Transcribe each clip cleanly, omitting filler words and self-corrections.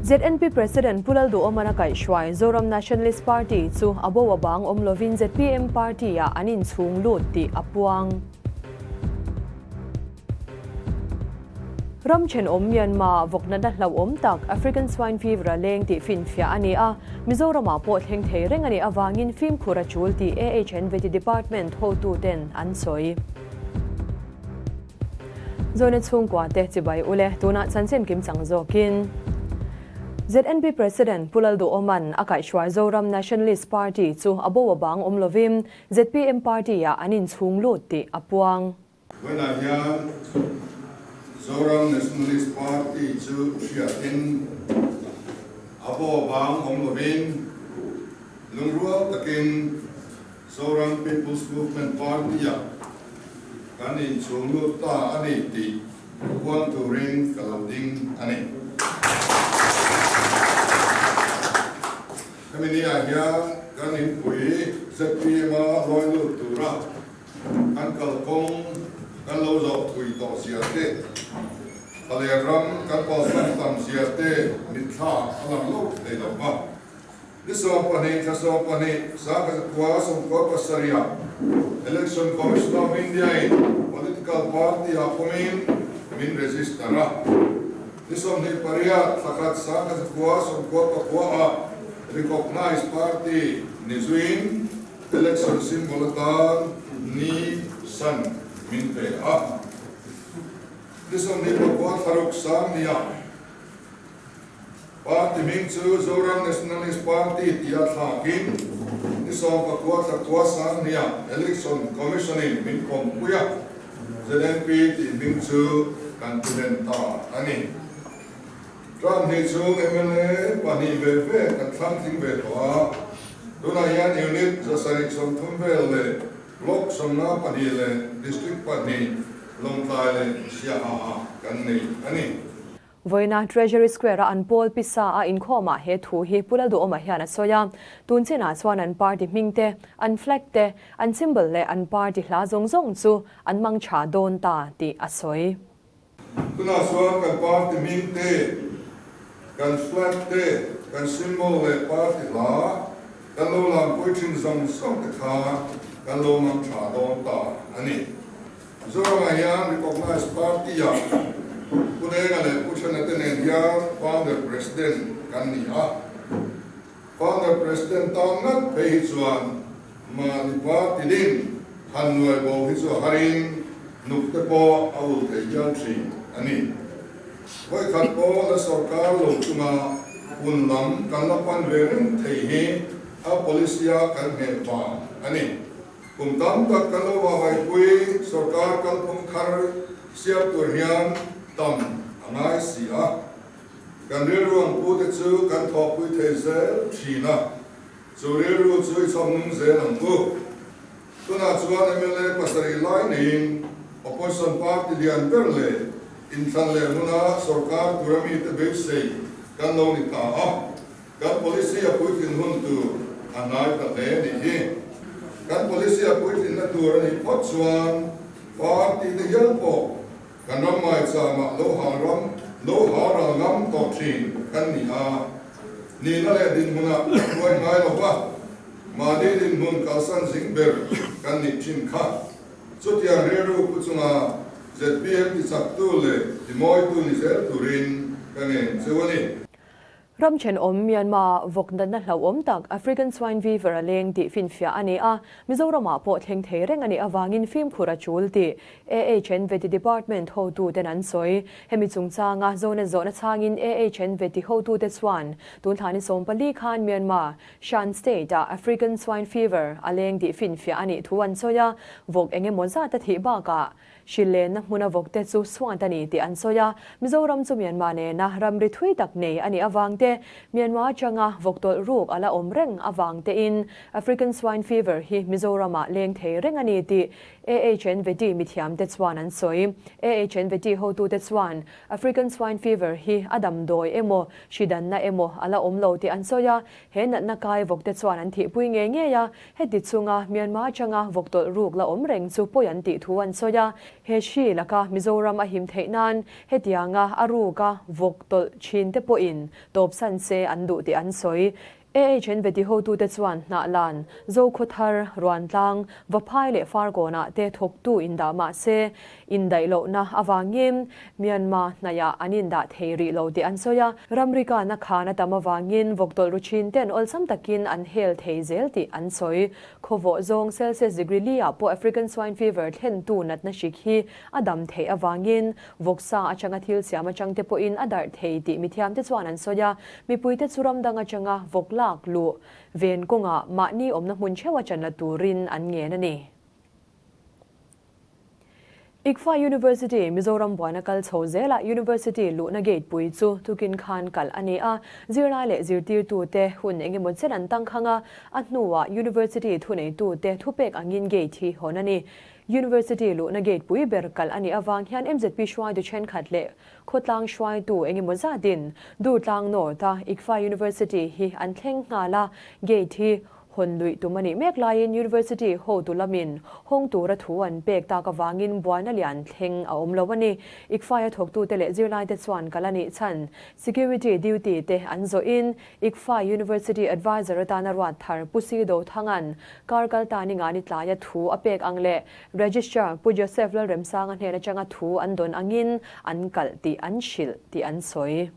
ZNP President Pu Lalduhawman a kaihhruai Zoram Nationalist Party chu a bo a bang awm lovin zpm Party-ah an inchhung lut tih a puang. Ram thenawm Myanmar vawk natna hlauhawm tak African Swine Fever a leng tih finfiah a ni a, Mizoramah pawh thleng thei reng a nih avangin fimkhur a tul tih AHN Vety Department hotuten an sawi. Zawhna chhungkua te chibai ule tunah chanchin kim chang zawkin ZNP President Pu Lalduhawman a kaihhruai Zoram Nationalist Party chu a bo a bang awm lovin zpm Party-ah an inchhung lut tih a puang. Vawiinah hian Zoram Nationalist Party chu hriatin a bo bang awm lovin lungrual takin Zoram People's Movement Party-ah kan inchhung lut ta a ni tih puang turin ka lo ding a ni. Hemi niah hian kan inpui ZPM-a lawi lut tura Kan kalkawng kan lo zawh thui tawh zia te, Palian ram kan palsan tam zia te mitthla a lang lo thei lo va. Ni 12 thla 12 sangkhat 97 ah Election Commission of India in Political Party ah pawmin min register a. Ni 28 thla khat 1999 ah Recognised Party ni zuiin Election symbol atan ni san min pe a. Ni 29 thlaruk sang nia Party hming chu Zoram Nationalist Party tia thlakin ni 19 thla kua sang nia Election Commission in min pawmpui a, ZNP tih hming chu kan ti hlen ta a ni. Trump hi chu mla pahnih ve ve kan thlang tling ve tawh a, tunah hian unit 730 vel leh block 52 leh district pahnih Lawngtlai leh Siaha ah kan nei a ni. Vawiina Treasury Square-a an pawl pisa a inkhawmah he thu hi Pu Lalduhawma hian a sawi a, tun chinah chuan an party hming te, an flag te, an symbol leh an party hla zawng zawng chu an mang tha dawn ta tih a sawi. Tunah chuan kan party hming te, kan flag te, kan symbol leh party hla kan lo lampui thin zawng zawng te kha kan lo mang tha dawn ta a ni. Mizoramah hian recognized party-ah Pu Denga leh Pu Thena te nen hian founder president kan ni a. Founder president tan ngat phei hi chuan Mahni party din han nuai bo hi chu a harin nuk te pawh a ul thei hial thin a ni. Vawikhat pawh la sorkar lo chunga hun lam kan la pan ve reng thei hi a policy-a kan ngheh vang a ni. Kum tam tak kan lo vahvaipui sorkar kalphung thar siam tur hian tam a ngai si a. Kan rilru ang pute chu kan thawhpui thei zel thin a. Chu rilru chu i chhawm nung zel ang u. Tunah chuan mla pasarih lai neiin Opposition party lian ber leh inthlan leh hmuna sorkar tura mite beisei kan lo ni ta a, kan policy a puitlin hun tur a hnai ta hle a nih hi. Kan policy a puitlinna tur a nih phawt chuan party te hial pawh kan ram ngaichangah lo hal ram lo hal ral ngam tawh thin kan ni a, nihna leh dinhmunah kan hruai ngai lo va, mahni dinhmun kalsan zing ber kan nih thin kha. Chutiang rilru pu chunga zpm tichaktu leh timawitu ni zel turin ka ngen cheu a ni. Ram thenawm Myanmar vawk natna hlauhawm tak African Swine Fever a leng tih finfiah a ni a, Mizoramah pawh thleng thei reng a nih avangin fimkhur a tul tih AHN Vety Department hotuten an sawi. Hemi chungchanga zawhna zawhna chhangin AHN Vety hotute chuan tun thla ni 14 khan Myanmar, Shan State-ah African Swine Fever a leng tih finfiah a nih thu an sawi a, vawk eng emaw zat a thih bakah Hrillenna hmuna vawkte chu suat a ni tih an sawi a, Mizoram chu Myanmar nena ramri thui tak nei a nih avang te, Myanmar atanga vawk tawlh ruk a la awm reng avang tein African Swine Fever hi Mizoramah leng thei reng a ni tih AHN Vety mithiamte chuan an sawi. AHN Vety hotute chuan African Swine Fever hi a damdawi emaw, hridanna emaw a la awm lo tih an sawi a, he natna kai vawkte chuan an thihpui ngei ngei a, Heti chunga Myanmar atanga vawk tawlh ruk la awm reng chu pawi an tih thu an sawi a. He hri laka Mizoram a him theih nan hetianga a ruka vawk tawlh thin te pawhin tawpsan se an duh tih an sawi. AHN veti hotute chuan Hnahlan, Zokhawthar, Ruantlang, Vaphai leh Farkawnah te thawktu indah mah se, indaih lohna avangin Myanmar hnaiah an indah thei rih lo tih an sawi a. Ramrikana khan a tam avangin vawk tawlh ru thin ten awlsam takin an hel thei zel tih an sawi. Khawvawh zawng Celsius degree li ah pawh African Swine Fever thlentu natna hrik hi a dam theih avangin vawksa atanga thil siam atang te pawhin a darh thei tih mithiamte chuan an sawi a. Mipuite chu ram dang atanga vawk lak luh ven kawngah mahni awmna hmun theuh a chan la turin an ngen a ni. ICFA University, Mizoram buaina kal chho zelah University luhna gate pui chu tukin khan kalh a ni a, zirlai leh zirtirtute hun eng emaw chen an tangkhang a, a hnuah University thuneitute thupek angin gate hi hawn a ni. University luhna gate pui ber kalh a nih avang hian MZP hruaitu thenkhat leh khawtlang hruaitu eng emaw zatin Durtlang North-a ICFA University hi an thleng nghal a, gate hi Hawn luih tum a nih mek laiin University hotu lamin hawng tura thu an pek tak avangin buaina lian thleng a awm lo a ni. ICFAI-a thawktute leh zirlaite chuan kal a nih chhan Security duty te an zawhin ICFAI University Advisor atana ruat thar Pu Si Dothanga'n kar kal ta ni ngani tlaia thu a pek ang leh Registrar Pu Joseph Lalremsanga hnen atanga thu an dawn angin an kalh tih an hrilh tih an sawi.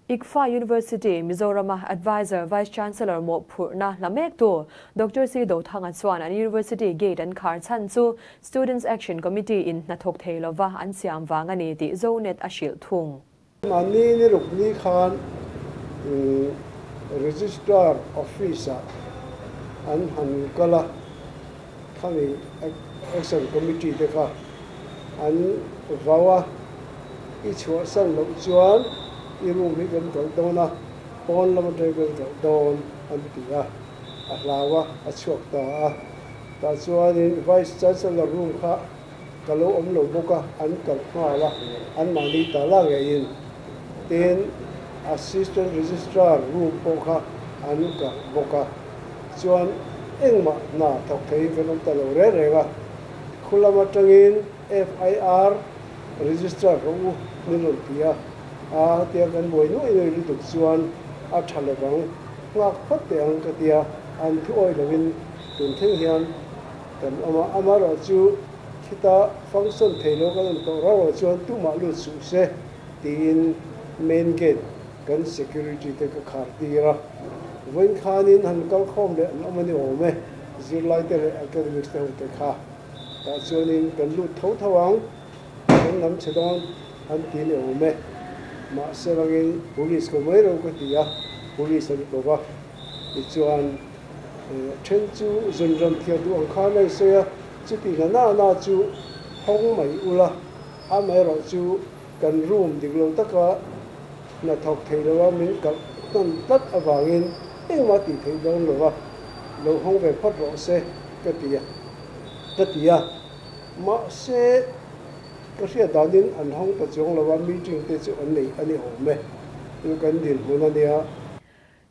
ICFA University, Mizorama Advisor Vice Chancellor mawhphurhna hla mektu Doctor C Dothanga chuan an University gate an khar chhan chu Students Action Committee in hnathawk thei lova an siam vang a ni tih Zonet a hrilh thung. Mahni ni ruk ni khan Registrar Office ah an han kal a, khami Action Committee te kha an vau a, i chhuahsan loh chuan i room hi kan kalh dawn a, pawn lam atangin kan kalh dawn an ti a, a hlau a, a chhuak ta a. Tah chuanin Vice Chancellor room kha ka lo awm lo bawk a, an kalh nghal a, anmahni ta la ngeiin. Tin, Assistant Registrar room pawh kha an kalh bawk a, chuan engmah hna thawk theiin kan awm ta lo reng reng a. Khulam atangin FIR register rawh u min rawn ti a, a tia kan buai nuai nuai lutuk chuan a tha lovang, nghak phawt teh ang ka tia, an thu awih lovin tun thleng hian kan awm a, amaherawh chu khita function thei lo kan awm tawh rau ah chuan tumah lut suh se tiin main gate kan security te ka khar tir a, vawiin khanin han kal khawm leh an awm a ni awm e, zirlai te leh academics te ho te kha tah chuanin kan lut tho tho ang, kan lam chhe dawn an ti ni awm e, mahse rangin police ko mai ro ka ti a, police an ko va, tichuan then chu zunram thiar duh ang khan a insawi a, chuti hna na na chu hawng mai ula, amaherawh chu kan room dik lo taka hna thawk thei lo a min kalh hnan tlat avangin engmah tih theih dawn lo va, lo hawng ve phawt rawh se ka ti a, ka ti a. Mahse, ka hriat danin an hawng ta chuang lo a, meeting te chu an nei a ni awm e, chu kan dinhmun a nia.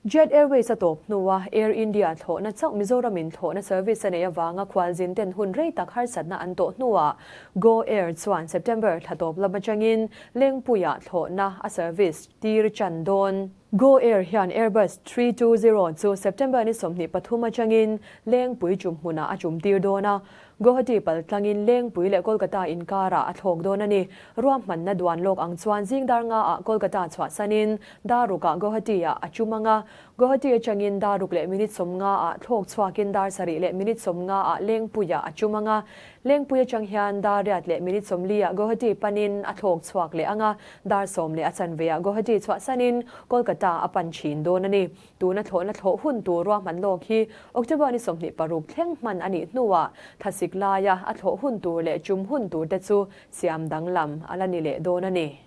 Jet Airways a tawp hnua Air India thlawhna chauh Mizoramin thlawhna service a neih avanga khualzin ten hun rei tak harsatna an tawh hnuah Go Air chuan September thla tawp lam atangin Lengpuiah thlawhna a service tir chan dawn. Go Air hian Airbus 320 chu September ni 23 atangin Lengpui tum hmunah a tum tir dawn a, Guwahati paltlangin Lengpui leh Kolkata inkarah a thlawk dawn a ni. Ruahmanna duan lawk ang chuan zing dar ngaah Kolkata chhuahsanin dar rukah Guwahati-ah a tum ang a. Guwahati atangin dar ruk leh minute 50-ah thlawk chhuakin dar sarih leh minute 50-ah Lengpuiah a tum ang a. Lengpui atang hian dar riat leh minute 40-ah Guwahati panin a thlawk chhuak leh ang a, dar sawm leh a chanveah Guwahati chhuahsanin Kolkata a pan thin dawn a ni. Tuna thlawhna thlawh hun tur ruahman lawk hi October ni 26 thleng hman a nih hnuah thlasik laia a thlawh hun tur leh tum hun tur te chu siam danglam a la ni leh dawn a ni.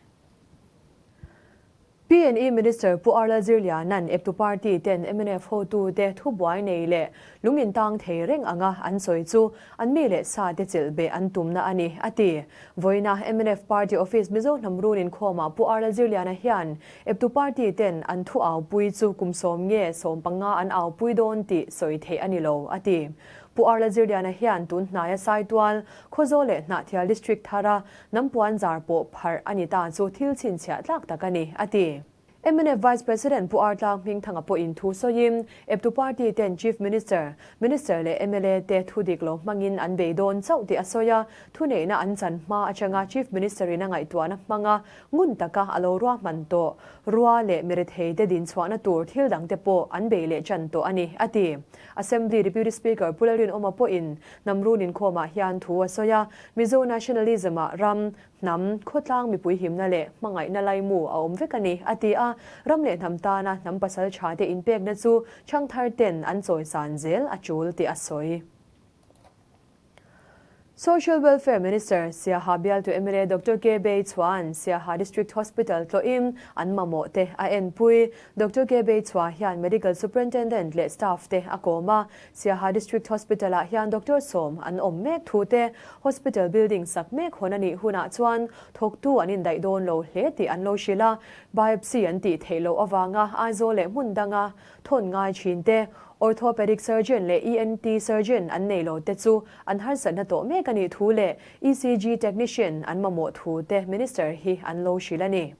P&E Minister Pu Arla Zirliana'n eptu party ten mnf hotute thubuai nei leh lung intang thei reng anga an sawi chu an mi leh sa te chilh beh an tumna a ni, a ti. Vawiina mnf Party Office Mizo hnam run inkhawmah Pu Arla Zirliana hian eptu party ten an thu aupui chu kum sawm nge 15 an aupui dawn tih sawi theih a ni lo, a ti. Pu Arla Zirliana hian tun hnaia Saitual, Khawzawl leh Hnahthial District thara Nampuan zar pawh pharh a ni ta chu thil chhinchhiah tlak tak a ni, a ti. Mnf Vice President Pu Artlang Hmingthanga pawhin thu sawiin, eptu party ten Chief Minister, Minister leh mla te thu dik lo hmangin an bei dawn chauh tih a sawi a, thuneihna an chan hma atanga Chief Minister in a ngaihtuahna hmanga ngun taka a lo ruahman tawh rua leh mirethei te dinchhuahna tur thil dangte pawh an bei leh chan tawh a ni, a ti. Assembly Deputy Speaker Pu Lalrinawma pawhin Namrun inkhawmah hian thu a sawi a, Mizo nationalism-ah ram, hnam, khawtlang mipui himna leh hmangaihna laimu a awm vek a ni, a ti a. Ram leh hnam tana hnam pasal tha te inpekna chu chhangthar ten an chawisan zel a tul tih a sawi. Social Welfare Minister, Siaha bialtu mla Doctor K Bei chuan Siaha District Hospital tlawhin an mamawh te a enpui. Doctor K Bei chua hian Medical Superintendent leh staff te a kawm a, Siaha District Hospital-ah hian Doctor sawm an awm mek thu te, Hospital building sak mek hawn a nih hunah chuan thawktu an indaih dawn lo hle tih an lo hrilh a, biopsy an tih theih loh avanga Aizawl leh hmun danga thawn ngai thin te, Orthopedic Surgeon leh ENT Surgeon an nei lo te chu an harsatna tawh mek a nih thu leh ECG Technician an mamawh thu te Minister hi an lo hrilh a ni.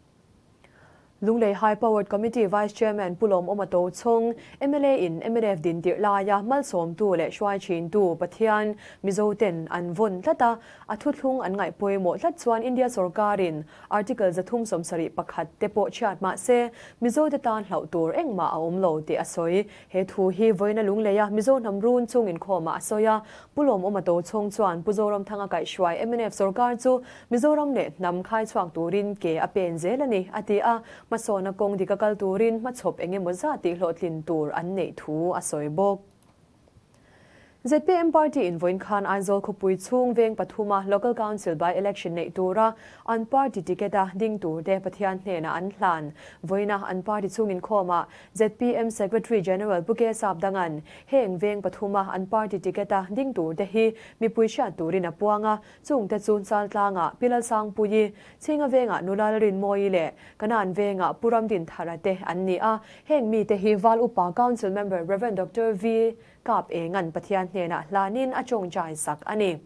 Lunglei High Powered Committee Vice Chairman Pu Lawmawma Tochhawng, mla in mnf din tirh laia malsawmtu leh hruai thintu Pathian Mizo ten an vawn tlat a, a thuthlung an ngaih pawimawh tlat chuan India sawrkarin Article 371 te pawh chhiat mah se Mizo te tan hlauh tur engmah a awm lo tih a sawi. He thu hi vawiina Lungleia Mizo hnam run chung inkhawmah a sawi a, Pu Lawmawma Tochhawng chuan Pu Zoramthanga kaihhruai mnf sawrkar chu Mizoram leh hnam khai chhuak turin ke a pen zel a ni, a ti a. Hmasawna kawng dik a kal turin hmachhawp eng emaw zat tih hlawhtlin tur an neih thu a sawi bawk. Zpm party in vawiin khan Aizawl khawpui chhung veng pathuma Local Council by Election neih tura an party ticket a ding turte Pathian hnenah an hlan. Vawiina an party chhung inkhawmah zpm Secretary General Pu K Sapdanga'n heng veng pathuma an party ticket a ding turte hi mipui hriat turin a puang a, Chungte chu Chaltlangah Pi Lalsangpuii, Chhinga vengah Nula Lalrinmawii leh Kanan vengah Pu Ramdinthara te an ni a. Heng mite hi Val Upa Council Member Rev. Doctor V. Kap Engan Pathian hnenah hlanin a tawngtai sak a ni.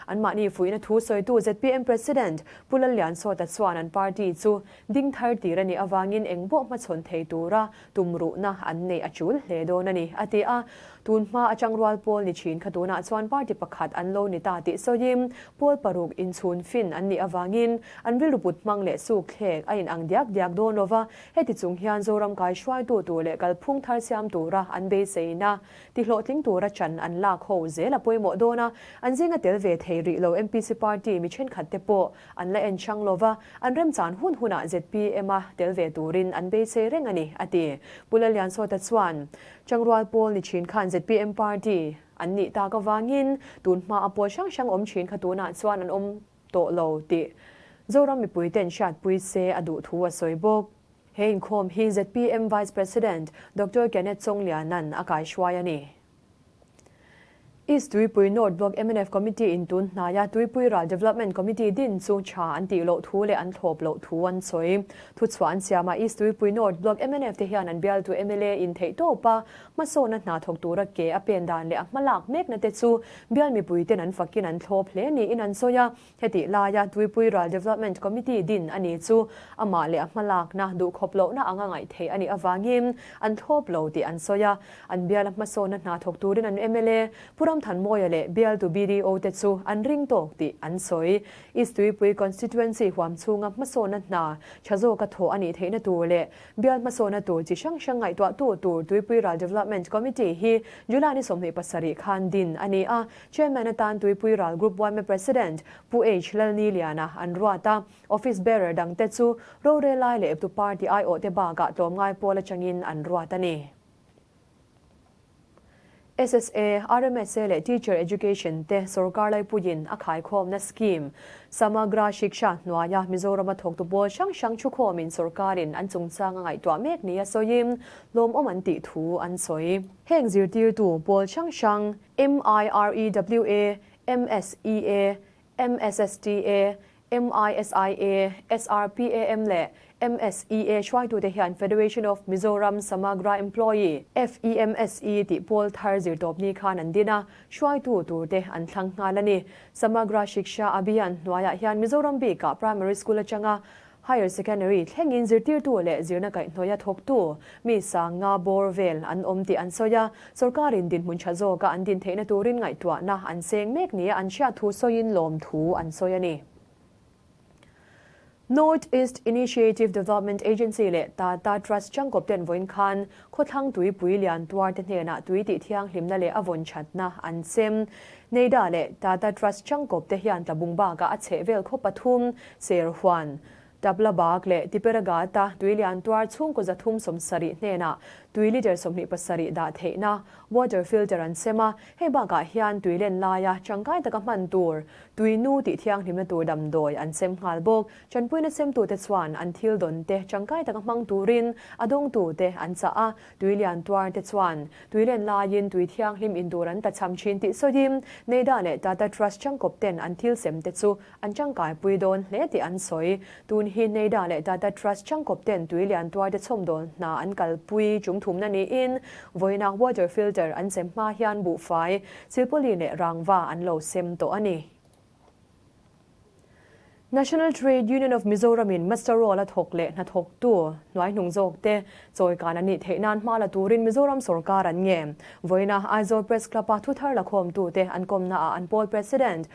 Anmahni fuihna thu sawitu zpm President Pu Lalliansawta chuan an party chu ding thar tir a nih avangin eng pawh hmachhawn thei tura tumruhna an neih a tul hle dawn a ni, a ti a. Tun hma atang rual pawl ni thin kha tunah chuan party pakhat an lo ni ta tih sawiin pawl paruk inchhun fin an nih avangin an rilru put hmang leh suk thlek a inang diak diak dawn lo va, heti chung hian Zoram kai hruaitu tur leh kalphung thar siam tura an beiseina tihlawhtling tura chan an lak ho zel a pawimawh dawn a, an zinga tel ve thei rih lo MPC party mi thenkhat te pawh an la en chang lo va, an remchan hun hunah zpm a tel ve turin an beisei reng a ni, a ti. Pu Lalliansawta chuan, Changrual pawl ni thin khan zpm party an nih tak avangin tun hma a pawl hrang hrang awm thin kha tunah chuan an awm tawh lo tih Zoram mipuiten hriatpui se a duh thu a sawi bawk. He inkhawm hi zpm Vice President Doctor Kenneth Chawngliana'n a kaihruai a ni. East Tuipui North Block mnf Committee in tun hnaia Tuipui Ral Development Committee din chu tha an tih loh thu leh an thlawp loh thu an sawi. Thuchhuah an siam a, East Tuipui North Block mnf te hian an bialtu mla in theih tawp a, hmasawna hna thawk tura ke a pen dan leh a hmalak mekna te chu bial mipui ten an fakin an thlawp hle niin an sawi a. Hetih laia Tuipui Ral Development Committee din a ni chu amah leh a hmalakna duhkhawp lohna anga ngaih theih a nih avangin an thlawp lo tih an sawi a. An biala hmasawna hna thawk turin an mla Pu Ramthanmawia leh bialtu BDO te chu an ring tawk tih an sawi. East Tuipui Constituency huam chhunga hmasawna hna tha zawka thawh a nih theihna tur leh Bial hmasawna tur chi hrang hrang ngaihtuahtu tur Tuipui Ral Development Committee hi July ni 27 khan din a ni a. Chairman atan Tuipui Ral Group yma President Pu H Lalniliana an ruat a, Office Bearer dangte chu rorel lai leh eptu party aiawhte bakah tlawmngai pawl atangin an ruat a ni. SSA, RMSA leh Teacher Education te sorkar laipuiin a khaikhawmna scheme Samagra Shiksha hnuaia Mizorama thawktu pawl hrang hrang thukhawmin sorkarin an chungchang a ngaihtuah mek nia sawiin lawmawm an tih thu an sawi. Heng zirtirtu pawl hrang hrang MIREWA, MSEA, MSSTA, MISIA, SRPAM leh MSEA hruaitute hian Federation of Mizoram Samagra Employee, FEMSE, tih pawl thar zirtawpni khan an din a, hruaitu turte an thlang nghal a ni. Samagra Shiksha Abhiyan hnuaiah hian Mizoram bikah Primary School atanga Higher Secondary thlengin zirtirtu leh zirna kaihhnawih a thawktu mi sanga bawr vel an awm tih an sawi a, sorkarin dinhmun tha zawka an din theihna turin ngaihtuahna an seng mek nia an hriat thu sawiin lawmthu an sawi a ni. North East Initiative Development Agency leh Tata Trust changkawp ten vawiin khan khawthlang tuipui lian tuar te hnenah tui tih thianghlimna leh a vawn thatna an sem. Neida leh Tata Trust changkawp te hian tlabung bakah a chheh vel khaw pathum ser huan, Tabla bak leh Tiperagata tui lian tuar chhungkaw 370 hnenah tui litre 27 dah theihna water filter an sem a, hei bakah hian tui len laia tangkai taka hman tur tui nu tih thianghlimna tur damdawi an sem nghal bawk. Chanpuina semtu te chuan an thil dawn te tangkai taka hmang turin a dawngtu te an chah a, tui lian tuar te chuan tui len laiin tui thianghlim in tur an tlachham thin tih sawiin Neida leh Tata Trust changkawp ten an thil sem te chu an tangkai pui dawn hle tih an sawi. Tun hi Neida leh Tata Trust changkawp ten tui lian tuar te chhawm dawn hna an kalpui tum thumna niin vawinak water filter an sem hma hian buhfai silpaulin leh rangva an lo sem tawh a ni. National Trade Union of Mizoram in muster roll a thawk leh hnathawk tu hnuai hnung zawk te chawi kan an nih theih nan hma la turin Mizoram sorkar an nge. Vawiina Aizawl Press Club a thuthar la khawm tu te an kawmna ah an pawl president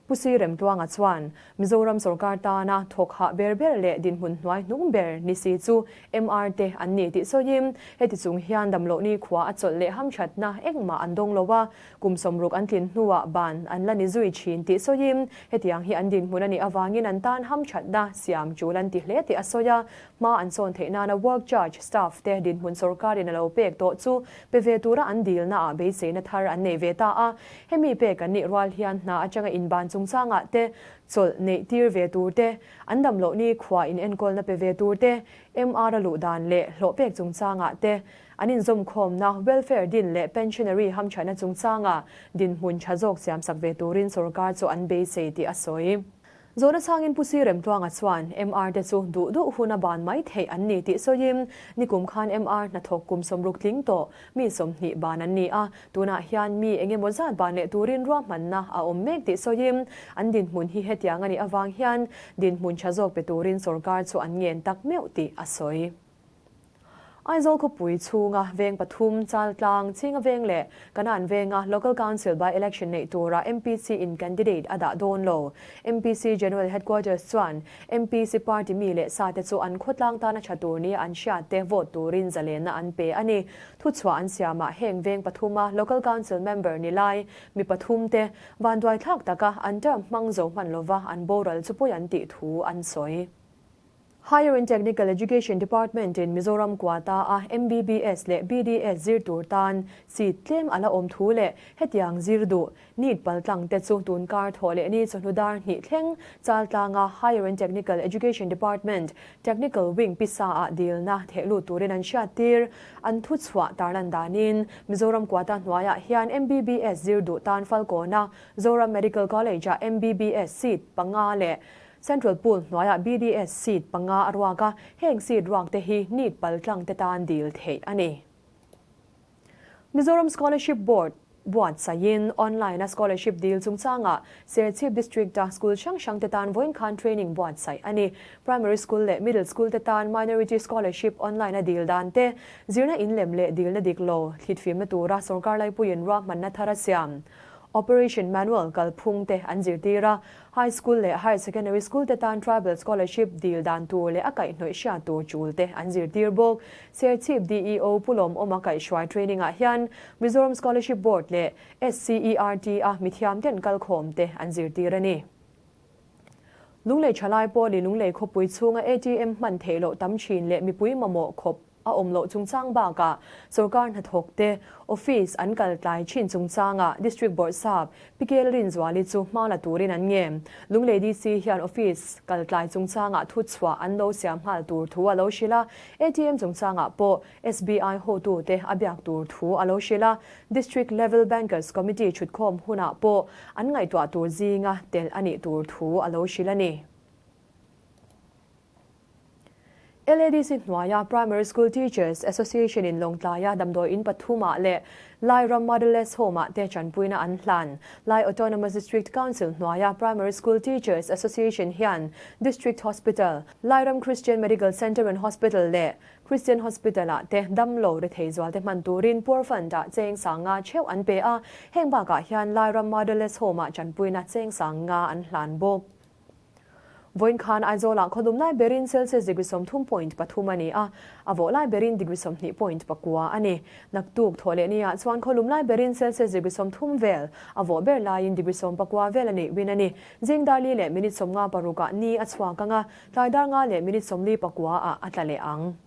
Pusi Remtuanga chuan Mizoram sorkar tana thawk hah ber ber leh dinhmun hnuai hnung ber ni si chu MR te an ni tih sawiin heti chung hian damloh ni khua a chawlh leh ham thatna engmah an dawng lo a, kum 60 an tlin hnuah ban an la ni zui thin tih sawiin hetiang hi an dinhmun ani awangin an tan ham thatna siam tul an ti hle tih a sawi a, hma an sawn theih nana work charge staff te dinhmun sorkarin a lo pek tawh chu pe ve tura an dilna ah beiseina thar an nei ve ta a, hemi pek an nih rual hian hna atanga inban chungchangah te chawlh neih tir ve tur te an damloh ni khua in enkawlna pe ve tur te MR a luh dan leh hlawh pek chungchangah te an inzawm khawmna welfare din leh pensionary hamthaina chungchanga dinhmun tha zawk siam sak ve turin sorkar chu an beisei tih a sawi. Zawhna changin Pusi Remtuanga chuan MR te chu duh duh huna ban mai theih an ni tih sawiin nikum khan MR hnathawk kum 60 tling tawh mi 20 ban an ni a, tunah hian mi engemaw zat ban leh turin ruahmanna a awm mek tih sawiin an dinhmun hi hetiang ani awang hian dinhmun tha zawk pe turin sorkar chu an ngen tak meuh tih a sawi. Aizawl khawpui chhunga veng pathum chaltlang chinga veng leh kanan venga local council by election nei tura MPC in candidate a dah dawn lo. MPC General Headquarters chuan MPC party mi leh sa te chu an khawtlang tana thatur ni an hriat te vote turin zalena an pe ani. Thu chhuah an siama heng veng pathuma local council member ni lai mi pathum te vanduai thlak taka an term hmang zo hman lova an boral chu pawih an tih thu an sawi. Higher and Technical Education Department in Mizoram Quata a MBBS leh BDS zir tur tan seat tlem ala awm thu leh hetiang zir du NEET paltlang te chu tunkar thaw leh ni chawhnudar hnih thleng chaltlanga Higher and Technical Education Department Technical Wing pisa a dilna thehlu turin an hriat tir an thu chhuah tarlan danin Mizoram Quata hnuaiah hian MBBS zir du tan falkawna Zoram Medical College a MBBS seat panga leh Central Pool hnuaiah BDS seat panga a ruaka heng seat ruak te hi NEET paltlang te tan dil theih ani. Mizoram Scholarship Board buat sayin online a scholarship deal chungchanga Serchhip District a school hrang hrang te tan vawiin khan training buat sai ani. Primary school leh middle school te tan minority scholarship online a deal dan te zirna in lem leh deal na dik lo thlit fim na tura sorkar laipuiin ruahmanna thar a siam. Operation Manual kalphung te an zirtira high school leh higher secondary school te tan tribal scholarship deal dan tur leh a kaihhnawih hriat tur tul te an zirtir bawk. Serchhip DEO Pulawm awma kaihhruai training ah hian Mizoram Scholarship Board leh SCERT a mithiam ten kalkhawm te an zirtir ani. Lunglei thalai pawh ni lunglei khawpui chhunga ATM hman theih loh tam thin leh mipui mamawh khawp a awm loh chungchang bakah sorkar hnathawk te office an kal tlai thin chungchanga district board sap Pikel Rinzuali chu hma la turin an nge. Lunglei DC hian office kal tlai chungchanga thu chhuah an lo siam nghal tur thu a lo hrila, ATM chungchanga pawh SBI hotu te a biak tur thu a lo hrila, District Level Bankers Committee thutkhawm hunah pawh an ngaihtuah tur zinga tel ani tur thu a lo hrila ni. LADC hnuaia Primary School Teachers Association in Lawngtlaia damdawi in pathumah leh Lairam Motherless Home-ah te tanpuina an hlan. Lai Autonomous District Council hnuaia Primary School Teachers Association hian District Hospital, Lairam Christian Medical Centre and Hospital leh Christian Hospital-ah te damlo rethei zualte hman turin Poor Fund-ah cheng sanga theuh an pe a, heng bakah hian Lairam Motherless Home-ah tanpuina cheng sanga an hlan bawk. Vawiin khan Aizawlah khawlum lai berin Celsius degree 30.3 a ni a, a vawh lai berin degree 20.9 a ni. Naktuk thaw leh nia chuan khawlum lai berin Celsius degree 30 vel, a vawh ber laiin degree 19 vel a nih win a ni. Zing dar li leh minute 56 ah ni a chhuak anga, tlai dar nga leh minute 49 ah a tla leh ang.